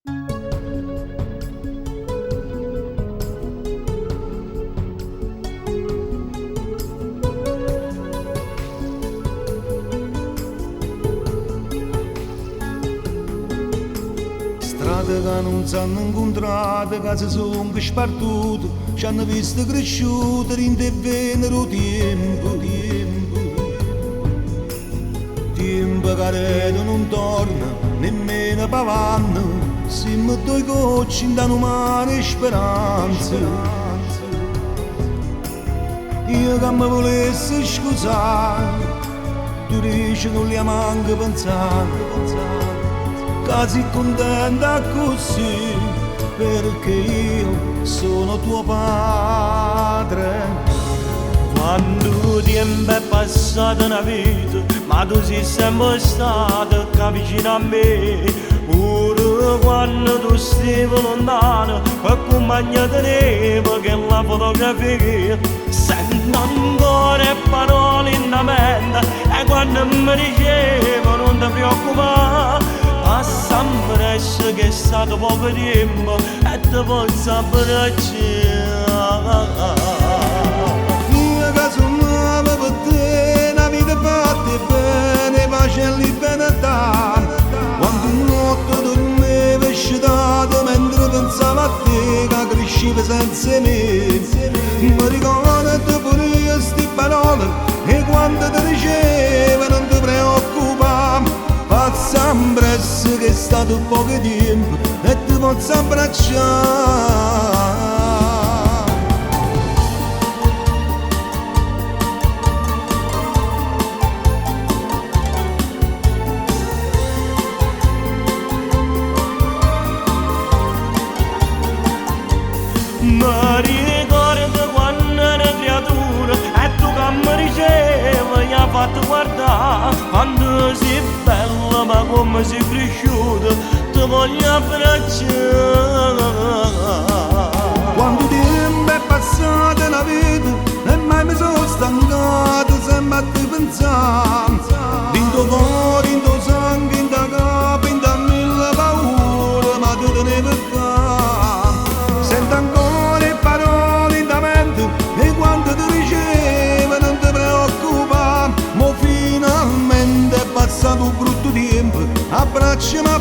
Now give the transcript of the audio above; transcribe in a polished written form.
Strade che non s'hanno incontrate, che si sono spartute, ci hanno visto cresciute, rinde e venero tempo, tempo. Tempo che non torna, nemmeno pavanno, siamo due gocci da umane speranze. Io che mi volessi scusare, tu dici non li manco pensare. Quasi contenta così, perché io sono tuo padre. Quando tempo è passata una vita, ma tu sei sempre stata qua vicino a me. Pure quando tu stai lontano, per compagnia tenevo che la fotografia. Sento ancora parole in mente, e quando mi dicevo non ti preoccupare, passa presto che è stato poco tempo e ti posso abbracciare. Io che sognavo per te, una vita fatta bene, pace e libertà. Quando notte dormivo scetato mentre pensavo a te che crescevo senza me. Mi ricordo pure io queste parole e quando ti dicevo non ti preoccupare. Passa presto che è stato poco tempo e ti posso abbracciare. Mi ricordo quando ero creatura e tu che mi dicevi mi hai fatto guardare quando sei bella ma come sei cresciuta ti voglio abbracciare. Quando tempo è passata una vita e mai mi sono stancato sempre a te pensare. Dentro cuore, in sangue, in capo, in mille paure, ma tu tenevi qua. Sento ancora le parole in mente e quando ti dicevo non ti preoccupare, mo finalmente è passato un brutto tempo, abbracciami a